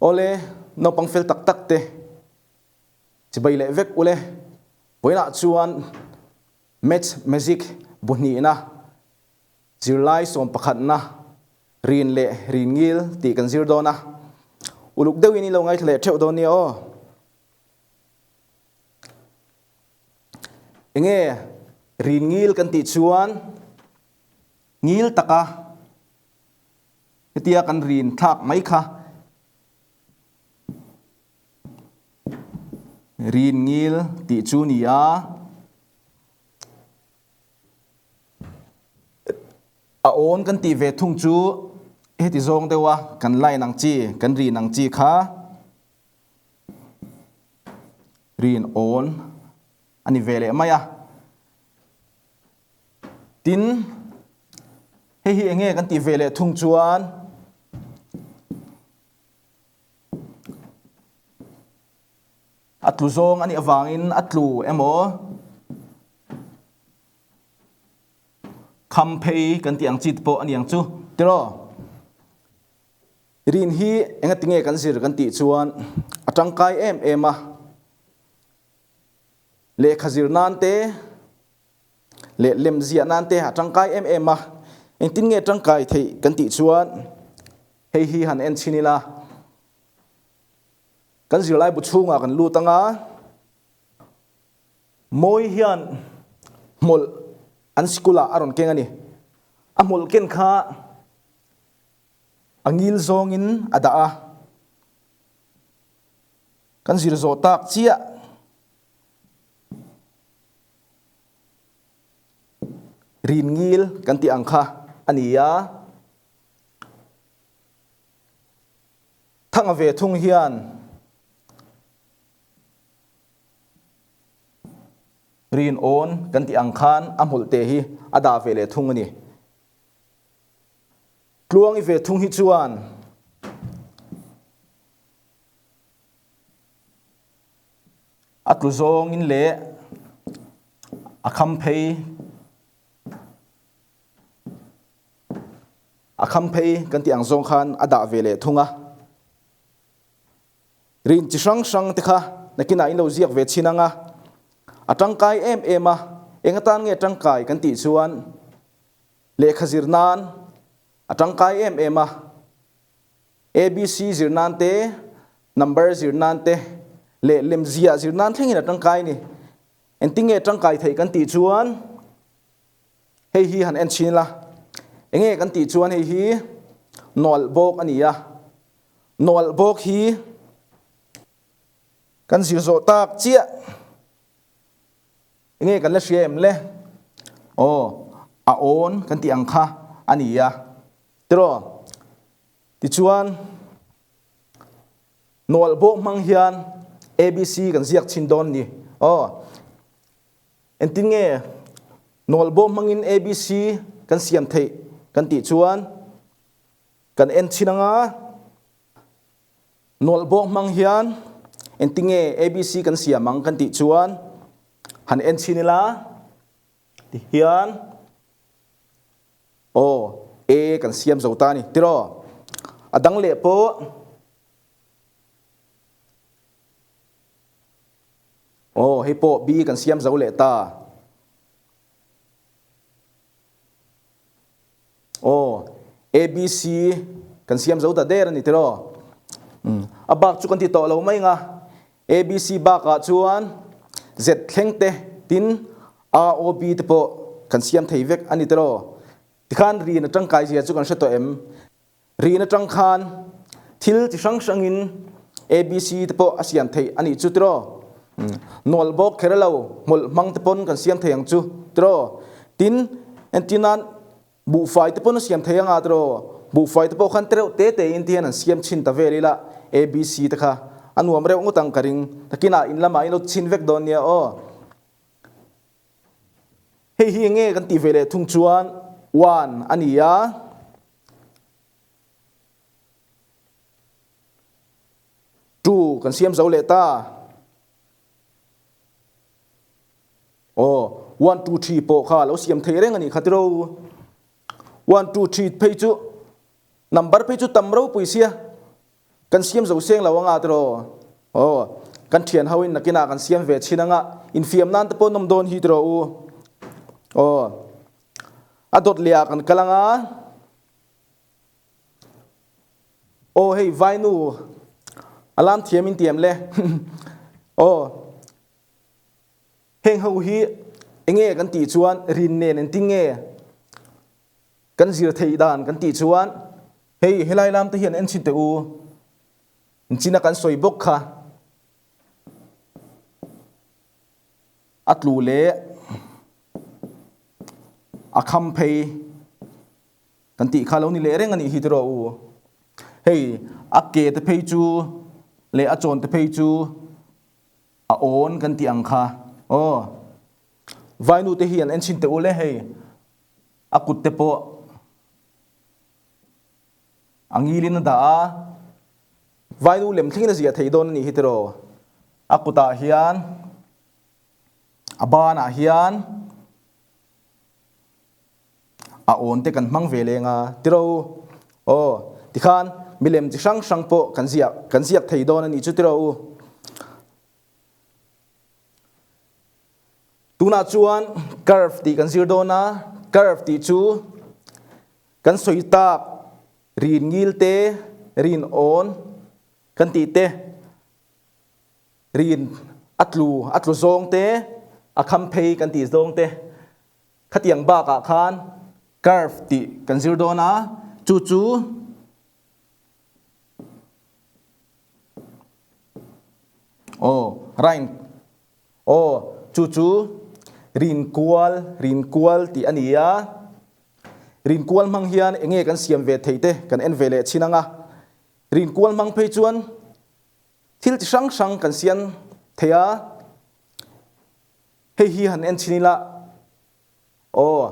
Awle, naupang fel tak tak te chibai leh vek ule. Vawiinah chuan Maths Magic bu hnihna, zirlai sawmpakhatna, rin leh rin ngil tih kan zir dawn a. Uluk deuhin i lo ngaithla leh theuh dawn nia aw. Enge rin ngil kan tih chuan ngil taka Hetia kan rin thlak mai kha rin ngil tih chu ni a. A awn kan tih ve thung chu heti zawng deuh a kan line ang chi, kan rin ang chi kha rin awn a ni ve leh mai a. Tin, hei hi enge kan tih ve leh thung chuan a tlu zawng a nih avangin a tlu emaw kham phei kan tih ang chi te pawh a ni ang chu tiraw. Rin hi engatinge kan zir kan tih chuan a tangkai em em a, lehkha zir nan te, leh lem ziah nan te a tangkai em em a, engtin nge tangkai theih kan tih chuan hei hi han en chhin ila, kan zirlai bu chhungah kan lut anga Mawi hian hmawlh an sikul ah a rawn keng a ni, a hmawlh ken kha a ngil zawngin a dah a, kan zir zawh tak chiah. Rin ngil kan tih ang kha a ni a. Thanga ve thung hian rin awn kan tih ang khan a hmawlh te hi a dah ve leh thung a ni. Tluangi ve thung hi chuan A tlu zawngin leh a kham phei a kham phei kan tih ang zawng khan a dah ve leh thung a. Rin chi hrang hrang te kha nakinah in lo ziak ve chhin ang a, a tangkai em em a, eng atan nge tangkai kan tih chuan lehkha zir nan a tangkai em em a. ABC zir nan te, number zir nan te leh lemziah zir nan thlengin a tangkai a ni. Engtin nge tangkai theih kan tih chuan hei hi han en chhin ila. Enge kan tih chuan hei hi nawlh bawk a ni a. Nawlh bawk hi kan zir zawh tak chiah. Enge kan la hria em le? Aw, a awn kan tih ang kha a ni a. Tiraw? Tichuan, nawlh bawh hmang hian ABC kan ziak chhin dawn ni. Aw, engtin nge nawlh bawh hmangin ABC kan siam theih kan tih chuan kan en chhin anga, nawlh bawh hmang hian engtin nge ABC kan siam ang kan tih chuan han en chhin ila, tihian. Aw, e kan siam zo ta a ni, tiraw? A dang leh pawh Aw, hei pawh B kan siam zo leh ta. Aw, A, B, C kan siam zo ta der a ni, tiraw? A bak chu kan ti tawh lo mai nga. A, B, C bakah chuan Z thleng te tin A, O, B te pawh kan siam thei vek a ni tiraw? Tikhan rin a tangkai zia chu kan hre tawh em? Rin atang khan thil chi hrang hrangin A, B, C te pawh a siam theih a nih chu tiraw? Nawlh bawk kher lo, hmawlh hmang te pawn kan siam thei ang chu tiraw? Tin, entirnan Buhfai te pawn a siam thei anga tiraw? Buhfai te pawh khan tereuh te te in ti hian an siam chhin ta vel ila ABC te kha a nuam reuh ngawt ang ka ring. Takinah in lamah in lo chhin vek dawn nia aw. Hei hi enge kan tih ve leh thung chuan one a ni a. Two kan siam zo leh ta. Aw, one two three pawh kha lo siam thei reng a nih kha tiro. One two three phei chu number phei chu tam ropui sia. Kan siam zo seng lo anga tiraw? Aw, kan thian ho in nakinah kan siam ve chin anga infiam nan te pawh an awm dawn hi tiraw u? Aw, a dawt leh ah kan kal anga. Aw hei vainu a lam thiam in tiam le. Aw, heng ho hi enge kan tih chuan rin nen engtin nge kan zir theih dan kan tih chuan hei helai lam te hian en chhin teh u. China kan sawi bawk kha a tlu leh a kham phei kan tih kha lo ni leh reng a nih hi tiraw u. Hei a ke te phei chu leh a chawn te phei chu a awn kan tih ang kha aw. Vainu te hi an en chhin teh u le hei a kut te pawh a ngilin a dah a, vainu lem thlengin a ziah theih dawn a nih hi tiraw. A kutah hian a banah hian a awn te kan hmang ve leng a tiraw u. Aw, tikhan milem chi hrang hrang pawh kan ziah kan ziak thei dawn a nih chu tiraw u. Tunah chuan curve tih kan zir dawn a, curve tih chu kan sawi tak rin ngil te, rin awn kan tih te, rin a tlu a tlu zawng te, a kham phei kan tih zawng te khatiang bakah khan curve tih kan zir dawn a, chu chu Aw, rain Aw, chu chu rinkual, rinkual tih a ni a. Rinkual hmang hian eng nge kan siam ve thei te kan en ve leh chin ang a. Rinkual hmang phei chuan thil chi hrang hrang kan siam thei a. Hei hi han en chin ila, aw,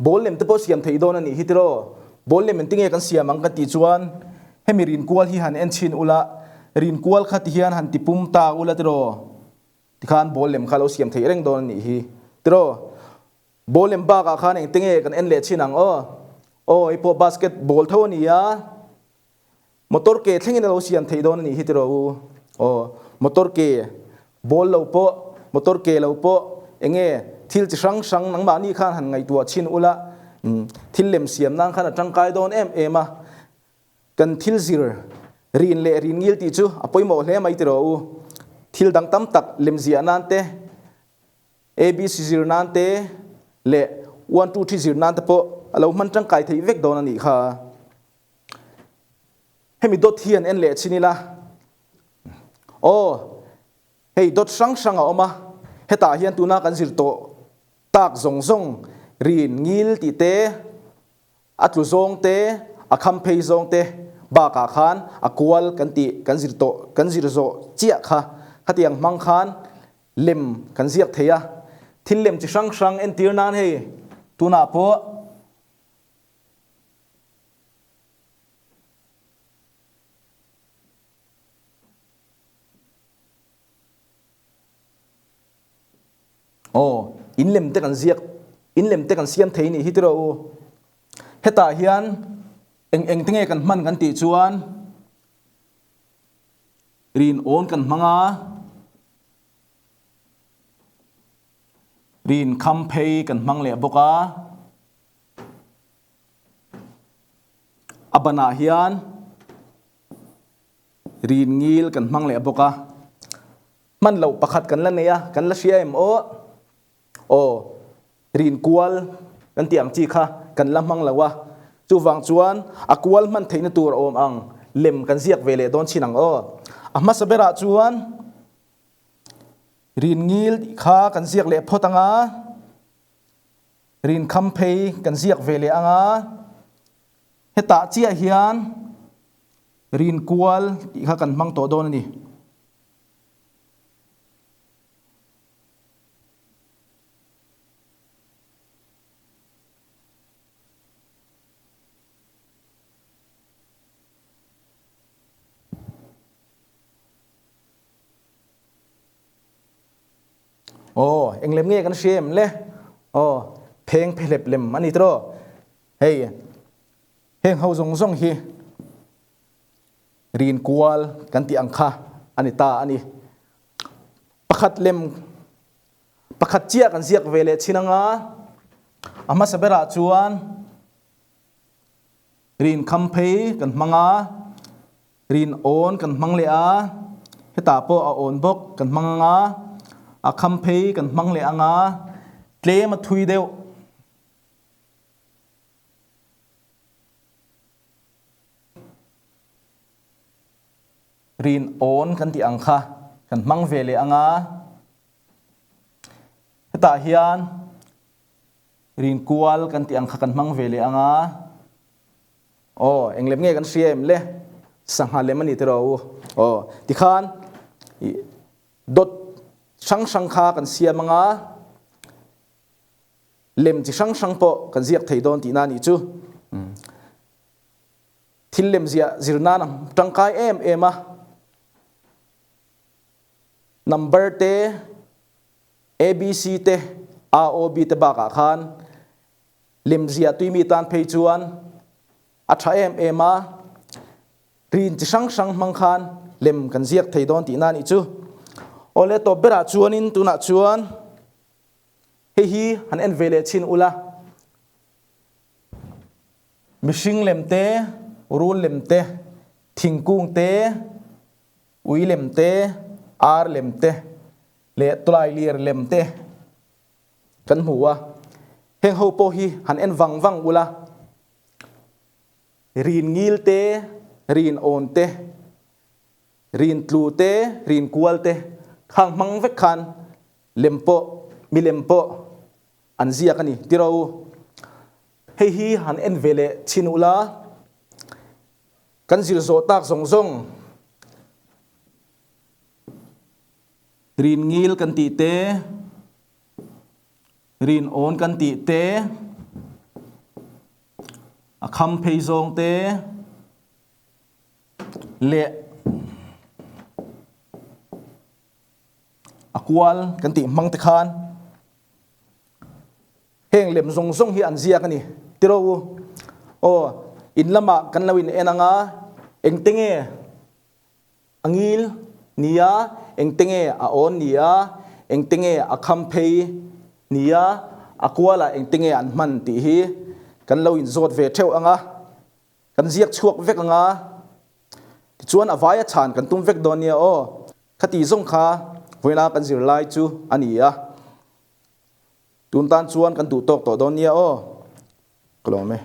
Ball lem te pawh siam theih dawn a nih hi tiraw? Ball lem engtinge kan siam ang ka tih chuan hemi rinkual hi han en chhin ula, rinkual kha tihian han tipum ta ula tiraw? Tikhan ball lem kha lo siam theih reng dawn a nih hi tiraw? Ball lem bakah khan engtinge kan en leh chhin ang aw? Aw hei pawh basket ball tho a ni a. Motor ke thlengin a lo siam theih dawn a nih hi tiraw u? Aw, motor ke ball lo pawh, motor ke lo pawh eng nge thil chi hrang hrang nangmahni khan han ngaihtuah chhin ula, thil lem siam nan khan a tangkai dawn em em a. Kan thil zir rin leh rin ngil tih chu a pawimawh hle mai tiraw u? Thil dang tam tak lem ziah nan te, ABC zir nan te leh one two three zir nan te pawh a lo hman tangkai theih vek dawn a nih kha. Hemi dawt hi an en leh chin ila, aw hei dawt hrang hrang a awm a, hetah hian tuna kan zir tawh tak zawng zawng rin ngil tih te, a tlu zawng te, a kham phei zawng te bakah khan a kual kan tih kan zir tawh kan zir zawh chiah kha khatiang hmang khan lem kan ziak thei a, thil lem chi hrang hrang entir nan hei tunah pawh. Aw, in lem te kan ziak, in lem te kan siam thei nih hi tiraw u. Hetah hian eng eng te nge kan hman kan tih chuan rin awn kan hmang a, rin kham phei kan hmang leh bawk a. A banah hian rin ngil kan hmang leh bawk a, hman loh pakhat kan la nei a, kan la hria em aw? Aw, rin kual kan tih ang chi kha kan la hmang lo a, chuvang chuan a kual hman theihna tur a awm ang lem kan ziak ve leh dawn chin ang aw. A hmasa berah chuan rin ngil tih kha kan ziak leh phawt ang a. Rinkham phei kan ziak ve leh ang a, hetah chiah hian rinkual tih kha kan hmang tawh dawn a ni. Aw, eng lem nge kan hria em le? Aw, pheng phehlep lem a ni tiraw? Hei, heng ho zawng zawng hi Rin kual kan tih ang kha a ni ta a ni. Pakhat lem pakhat chiah kan ziak ve leh chin anga a hmasa berah chuan rin kham phei kan hmang a, rin awn kan hmang leh a, hetah pawh a awn bawk kan hmang anga, a kham phei kan hmang leh anga, tlem a thui deuh. Rin awn kan tih ang kha kan hmang ve leh ang a. Hetah hian rin kual kan tih ang kha kan hmang ve leh ang a. Aw, eng lem nge kan hria em le? Sangha lem a ni tiraw u. Aw, tikhan dawt hrang hrang kha kan siam ang a. Lem chi hrang hrang pawh kan ziak thei dawn tihna a nih chu. Thil lem ziah zir nan a tangkai em em a. Number te, ABC te, AOB te bakah khan lem ziah tuimi tan phei chuan a tha em em a. Rin chi hrang hrang hmang khan lem kan ziak thei dawn tihna a nih chu. Awle tawp berah chuanin tunah chuan Hei hi han en ve leh chhin ula, mihring lem te, rul lem te, thingkung te, ui lem te, ar lem te leh tawlailir lem te kan hmu a. Heng ho pawh hi han en vang vang ula, rin ngil te, rin awn te, rin tlu te, rin kual te khang hmang vek khan Lem pawh, milem pawh an ziak a ni tiraw u. Hei hi han en ve leh chhin uh la, kan zir zawh tak zawng zawng rin ngil kan tih te, rin awn kan tih te, a kham phei zawng te leh A kual kan tih hmang te khan heng lem zawng zawng hi an ziak a ni tiraw u. Aw, in lamah kan lo in en anga engte nge a ngil nia, engte nge a awn nia, engte nge a kham phei nia, a kualah engte nge an hman tih hi kan lo in zawt ve theuh anga kan ziak chhuak vek anga tichuan a vaia chhan kan tum vek dawn nia aw. Khati zawng kha vawiina kan zirlai chu a ni a, tun tan chuan kan duh tawk tawh dawn nia aw. Ka lawm e.